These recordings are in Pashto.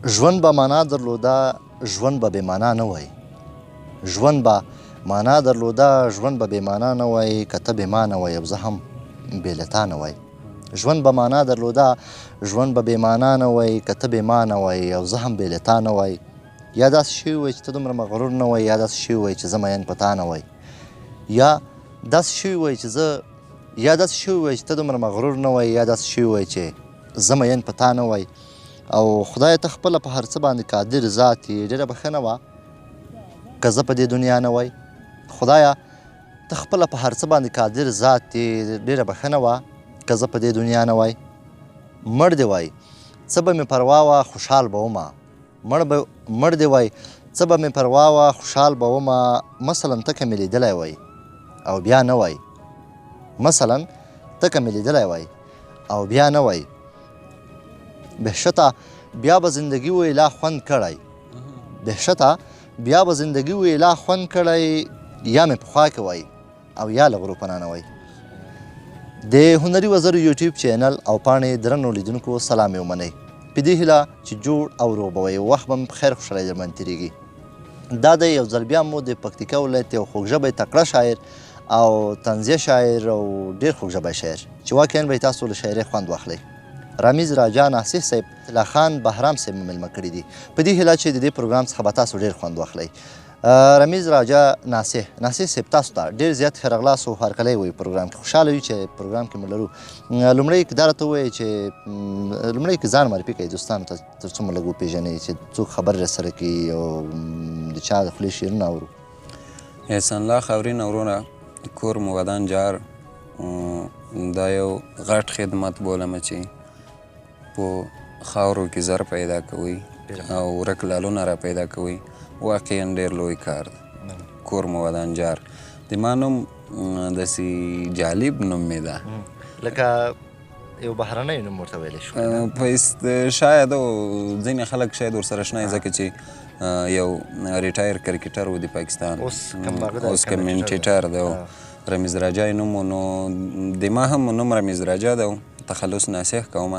ژوند به معنا درلوده، ژوند به بې معنا نه وای. ژوند به معنا درلوده، ژوند به بې معنا نه وای، که ته بې ما نه وای او زه هم بې له تا نه وای. ژوند به معنا درلوده، ژوند به بې معنا نه وای، که ته بې ما نه وای او زه هم بې له تا نه وای. یا داسې شوي وای چې ته دومره مغرور نه وای، یا داسې شوي وای چې زه مین په تا نه وای، یا داسې شوي وای چې زه یا داسې شوي وای چې ته دومره مغرور نه وای، یا داسې شوي وای چې زه مین په تا نه وای. او خدای ته خپله په هر څه باندې قادر ذات یې، ډېره بښنه وه که زه په دې دنیا نه وای. خدایه ته خپله په هر څه باندې قادر ذات یې، ډېره بښنه وه که زه په دې دنیا نه وای. مړ دې وای څه به مې پروا وه، خوشحال به ومه. مړ دې وای څه به مې پروا وه، خوشحال به ومه. مثلا ته که مې لیدلی وای او بیا نه وای، مثلا ته که مې لیدلی وای او بیا نه وای. بهشته بیا به زندگی وی لا خوند کړی، بهشته بیا به زندگی وی لا خوند کړی، یا مې په خوا کې وای او یا له غرو پناه نه وای. د هنري وزر یوټیوب چینل او پاڼې درنو لیدونکو سلام یې ومنئ، په دې هیله چې جوړ او روغ به وئ، وخت به مو په خیر خوشحالۍ در باندې تېرېږي. دا دی یو ځل بیا مو د پکتیکا ولایت یو خوږ ژبی تکړه شاعر او طنزیه شاعر او ډېر خوږ ژبی شاعر چې واقعا به یې تاسو له شاعرۍ خوند واخلئ، رمیز راجا ناصح صاحب لاخان بهرام صاحب مو مېلمه کړي دي. په دې هیله چې د دې پروګرام څخه به تاسو ډېر خوند واخلئ. رمیز راجا ناصح، ناصح صاحب تاسو ته ډېر زیات ښه راغلاست او هرکلی وایو پروګرام کې. خوشحاله یو چې پروګرام کې مو لرو. لومړی که دا راته ووایئ چې لومړی که ځان معرفي کړئ دوستانو ته، تر څو مو لږ وپېژنئ چې څوک خبرې راسره کوي او د چا د خولې شعرونه اورو. احسان الله خاورین وروره، کور مو ودان جار. دا یو غټ خدمت بولم چې په خاورو کې زر پیدا کوئ او ورک لالونه را پیدا کوئ، واقعا ډېر لوی کار دی. کور مو ودان جار. د ما نوم داسې جالب نوم مې ده، لکه یو بهرنی نوم ورته ویلی شو. شاید ځینې خلک شاید ورسره اشنا وي، ځکه چې یو retire کرکټر و د پاکستان، اوس commentator دی، رمیز راجا یې نوم و. نو د ما هم نوم رمیز راجا دی، تخلص ناصح کوم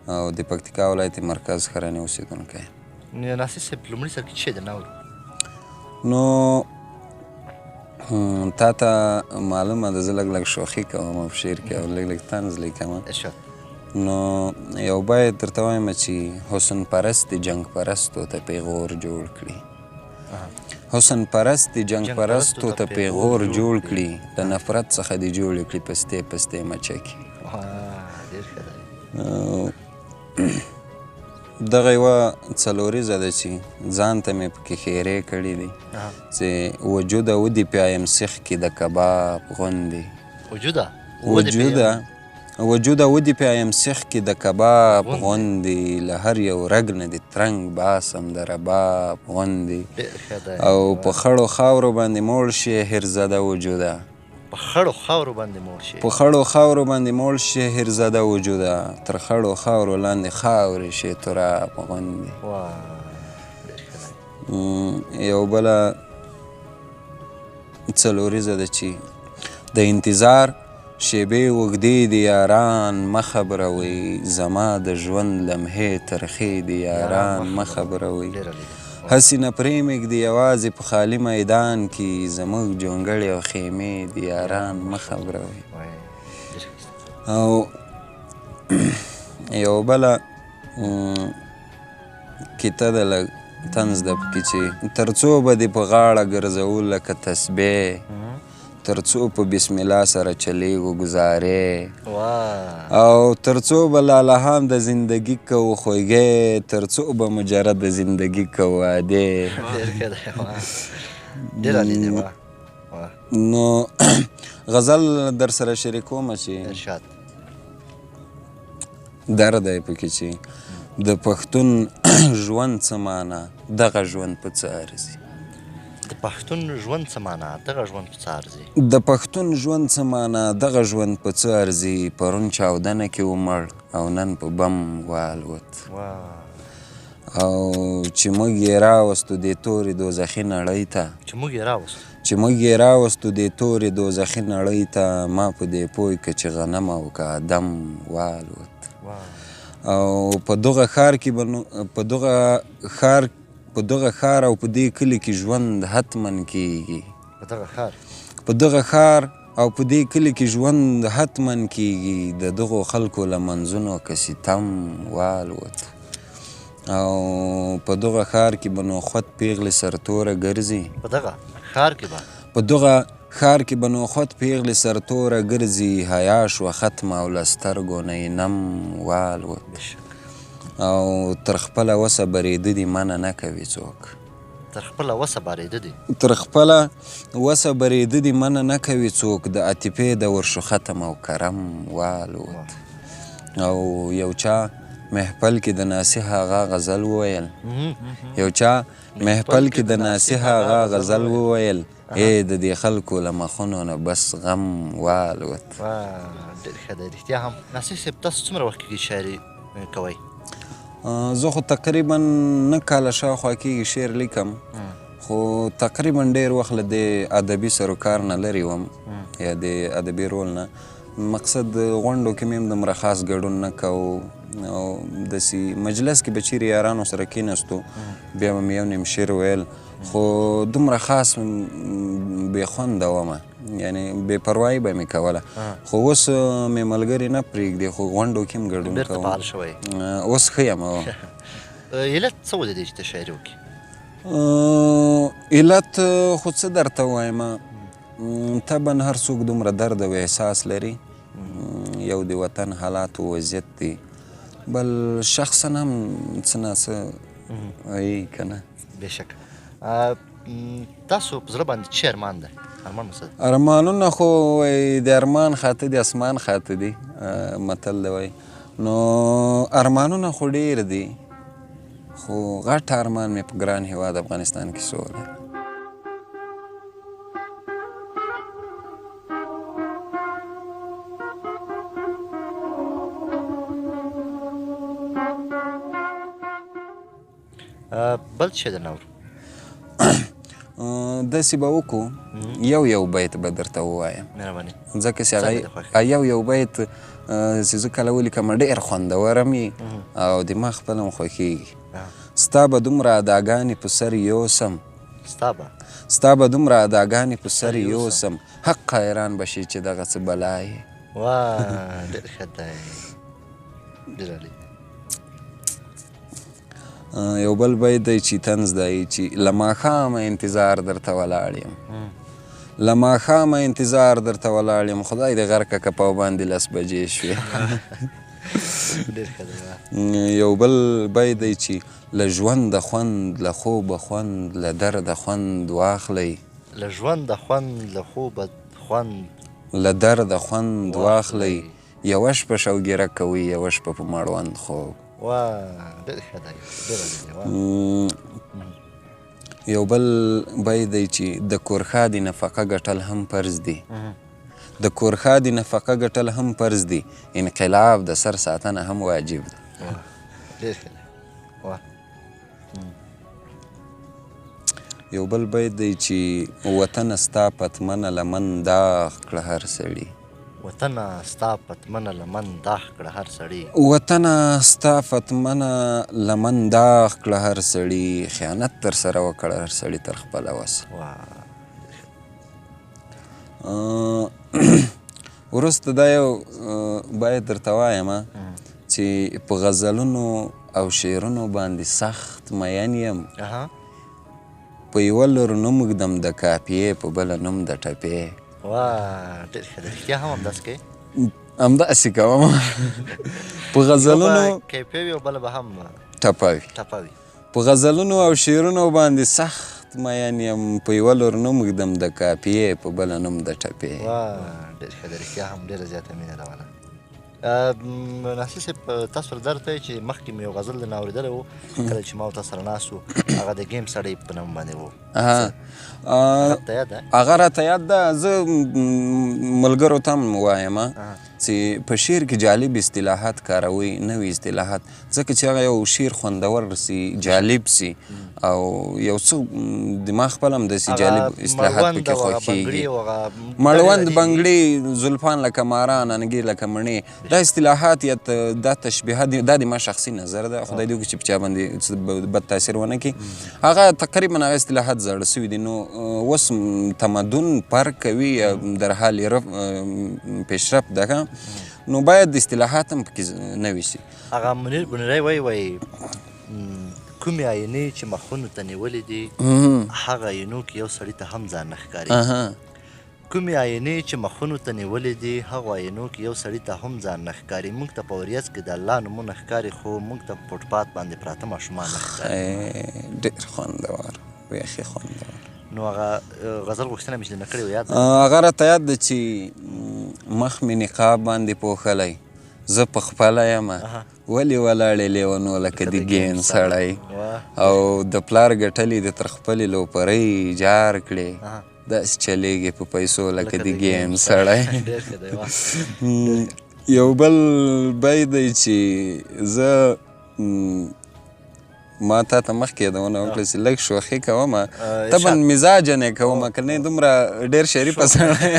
او د پکتیکا ولایت مرکز ښرنې اوسېدونکی. ناصح صاحب لومړي سر کې څه شی درنه اورو؟ نو تا ته معلومه ده زه لږ لږ شوخي کوم په شعر کې او لږ لږ طنز لیکم. نو یو باید درته وایم چې حسن پرست جنګ پرستو ته پیغور جوړ کړي، حسن پرست جنګ پرستو ته پیغور جوړ کړي، له نفرت څخه دې جوړې کړي پستې پستې مچکې. دغه یوه څلوریزه ده چې ځان ته مې پکې ښېرې کړې دي چې وجوده ودې پیایم سیخ کې د کباب غوندې، وجوده ودې پیایم سیخ کې د کباب غوندې، له هر یو رګ نه دې ترنګ باسم د رباب غوندې، او په خړو خاورو باندې موړ شې هرزده وجوده، په خړو خاورو باندې موړ شې، په خړو خاورو باندې موړ شې هرزده وجوده، تر خړو خاورو لاندې خاورې شې تراب غوندې. یو بله څلوریزه ده چې د انتظار شېبې اوږدې دي یاران مه خبروئ، زما د ژوند لمحې ترخې دي یاران مه خبروئ، هسې نه پرې مې ږدي یوازې په خالي میدان کې، زموږ جونګړې او خیمې دي یاران مه خبروئ. او یو بله کیته ده لږ طنز ده پکې چې تر څو به دې په غاړه ګرځوو لکه تسبیح، تر څو په بسم الله سره چلیږو ګزارې، او تر څو به لالهام د زندګي کوو خوږی، تر څو به مجرد د زندګي کوو وعدې. نو غزل در سره شریکوم چې درد دی پکې چې د پښتون ژوند څه معنا، دغه ژوند په څه ارزي. د پښتون ژوند څه معنا، دغه ژوند په څه ارزي. د پښتون ژوند څه معنا، دغه ژوند په څه ارزي، پرون چاودنه کې ومړ او نن په بم والوت. او چې موږ یې راوستو دې تورې دوزخي نړۍ ته، چې موږ یې راوستو، چې موږ یې راوستو دې تورې دوزخي نړۍ ته، ما په دې پوه که چې غنم او که آدم والوت. او په دغه ښار کې به په دغه ښار په دغه ښار او په دې کلي کې ژوند حتما کیږي. په دغه ښار او په دې کلي کې ژوند حتما کیږي، د دغو خلکو له منځونو که ستم والوت. او په دغه ښار کې به نو خود پیغلې سرتوره ګرځي. په دغه ښار کې به په دغه ښار کې به نو خود پیغلې سرتوره ګرځي، حیا شوه ختمه او له سترګو نه یې نم والوت. او تر خپله وسه برېده دي منع نه کوي څوک. تر خپله وسه برېده دي، تر خپله وسه برېده دي منع نه کوي څوک، د عاطفې د ورشو ختم او کرم والوت. او یو چا محفل کې د ناصح هغه غزل وویل، یو چا محفل کې د ناصح هغه غزل وویل، ای د دې خلکو له مخونو نه بس غم والوت. ډېر ښه دی، رښتیا هم. ناصح صاحب، تاسو څومره وخت کېږي شاعري کوئ؟ زه خو تقریبا 9 کاله شاوخوا کېږي شعر لیکم، خو تقریبا ډېر وخت له دې ادبي سروکار نه لرې وم، یا د ادبي رول نه. مقصد غونډو کې مې هم دومره خاص ګډون نه کوو، او داسې مجلس کې به چیرې یارانو سره کېناستو بیا به مې یو نیم شعر ویل، خو دومره خاص بې خونده ومه، یعنې بې پروایي به مې کوله. خو اوس مې ملګري نه پرېږدي، خو غونډو کې هم ګډون کوم. فعال شوی اوس ښه یم. علت څه و د دې چې ته شاعري وکړې؟ علت خو څه درته ووایم، طبعا هر څوک دومره درد او احساس لري، یو د وطن حالات او وضعیت دی، بل شخصا هم څه نا څه وایي که نه. بېشکه. تاسو په زړه باندې څه ارمان دی؟ ارمان مو څه دی؟ ارمانونه خو وایي د ارمان خاطر د اسمان خاطر دی، متل دی وایي. نو ارمانونه خو ډېر دي، خو غټ ارمان مې په ګران هېواد افغانستان کې سوله. بل څه درنه اورو؟ داسې به وکړو، یو یو بیت به درته ووایم. مهرباني. ځکه چې هغه یو یو بیت چې زه کله ولیکم ډېر خوندور هم وي او د ما خپل هم خوښېږي. ستا به دومره اداګانې په سر یوسم، ستا به دومره اداګانې په سر یوسم، حق حیران به شي چې دغه څه بلا یې. واه، ډېر ښه دی، ډېر عالي. یو بل بیت دی چې طنز دی، چې له ماښامه انتظار درته ولاړ یم، له ماښامه انتظار درته ولاړ یم، خدای دې غرقه که په باندې 10 بجې شوې. یو بل بیت دی چې له ژونده خوند، له خوبه خوند، له درده خوند واخلئ، له ژونده خوند، له خوبه خوند، له درده خوند واخلئ، یوه شپه شوګیره کوئ، یوه شپه په مړوند خوب. واه، ډېر ښه دی، ډېر عالي دی. یو بل بیت دی چې د کورښادي نفقه ګټل هم فرض دي، د کورښادي نفقه ګټل هم فرض دي، انقلاب د سر ساتنه هم واجب ده. ډېر ښه دی. واه. یو بل بیت دی چې وطنه ستا پتمنه لمن داغ کړه هر سړي، وطنه ستا پتمنه لمن داغ کړه هر سړي، وطنه ستا پتمنه لمن داغ کړه هر سړي، خیانت تر سره وکړه هر سړي تر خپله وسه. وروسته دا یو باید درته وایم چې په غزلونو او شعرونو باندې سخت مین یم، په یوه لور نوم ږدم د کاپیې، په بله نوم د ټپې. واه، ډېر ښه دی، رښتیا هم همداسې کوې؟ همداسې کوم. په غزلونو کیفیه وي او بله به هم ټپه وي، ټپه وي. په غزلونو او شعرونو باندې سخت مین یم، په یوه لور نوم ږدم د کاپیې، په بله نوم د ټپې. واه، ډېر ښه دی، رښتیا هم ډېره زیاته مینه ده والا. ناصر صاحب، تاسو سره درته چې مخکې مې یو غزل درنه اورېدلی و، کله چې ما او تاسو سره ناست وو، هغه د ګیم سړی په نوم باندې و. هغه راته یاد ده. زه ملګرو ته هم وایم چې په شعر کې جالب اصطلاحات کاروي، نوي اصطلاحات، ځکه چې هغه یو شعر خوندور سي، جالب سي، او یو څه دماغ خپل هم داسې جالب اصطلاحات پکې خوښېږي. مړوند، بنګړي، زلفان لکه ماران، انګې لکه مڼې، دا اصطلاحات یا دا تشبیهات، دا د ما شخصي نظر ده، خدای دې وکړي چې په چا باندې بد تاثیر ونه کړي. هغه تقریبا هغه اصطلاحات زاړه سوي دي. نو اوس تمدن فرق کوي، در حال پیشرفت ده، نو باید اصطلاحات هم پکې نوي سي. هغه منیر بونیری وایي کومې آینې چې مخونو ته نیولې دي هغه آینو کې یو سړي ته هم ځان نه ښکاري. کومې آینې چې مخونو ته نیولې دي هغو آینو کې یو سړي ته هم ځان نه ښکاري. موږ ته په وریځ کې د الله نومونه ښکاري، خو موږ ته په فوټپات باندې پراته ماشومان نه ښکاري. ډېر خوندور، بیخي خوندور. نو هغه غزل غوښتنه مې چې نه کړې وه یاد ده؟ هغه راته یاد ده چې مخ مې نقاب باندې پوښلی، زه په خپله یم، ولې ولاړې لیونو لکه د ګین سړی، او د پلار ګټلې د تر خپلې لوپرۍ جار کړې، داسې چلېږي په پیسو لکه د ګیم سړی. یو بل بیت دی چې زه ما تا ته مخکې یادونه وکړه چې لږ شوخي کوم، طبعا مزاجاً یې کوم، که نه دومره ډېر شریفه سړی.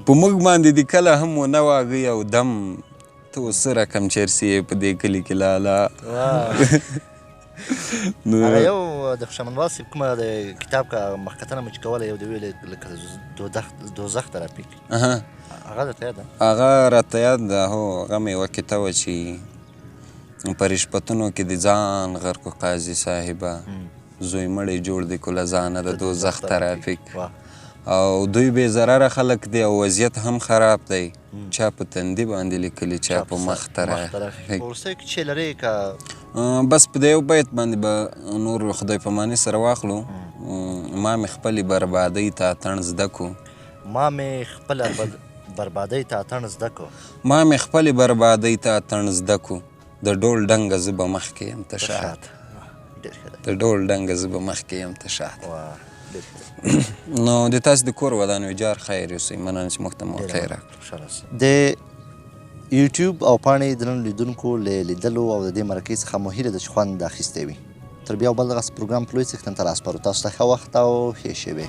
په موږ باندې دې کله هم ونه واږی او دم، ته اوس څه رقم چرسي یې په دې کلي کې لالا. هغه یو د خوشامندوال صاحب کومه د کتاب که مخکتنه مو چې کوله، یو د ویلې لکه دوزخ ترافیک، هغه درته یاد ده؟ هغه راته یاد ده، هو. هغه مې یوه کیته وه چې په رشپتونو کې د ځان غرق قاضي صاحبه، زوی مړی جوړ دی کو له ځانه د دوزخ ترافیک. او دوی بې ضرره خلک دی او وضعیت هم خراب دی، چا په تندي باندې لیکلي، چا په مخ ترافیک. په وروستیو کې چې لرې که بس په دې یو بیت باندې به نور خدای پاماني سره واخلو. ما مې خپلې بربادۍ ته اتڼ زده کو. ما مې خپله بربادۍ ته اتڼ زده کو. ما مې خپلې بربادۍ ته اتڼ زده کو، د ډول ډنګه زه به مخکې یم ته شاته. د ډول ډنګه زه به مخکې یم ته شاته. نو د تاسو د کور ودان ویجار خیر یوسئ، مننه چې موږ ته موقع راکړه. د یوټیوب او پاڼې درنو لیدونکو له لیدلو او د دې مرکې څخه مو هیله ده چې خوند اخیستی وي. تر بیا بل دغسې پروګرام په لوی څښتن ته راسپارو. تاسو ته ښه وخت او ښې شېبې.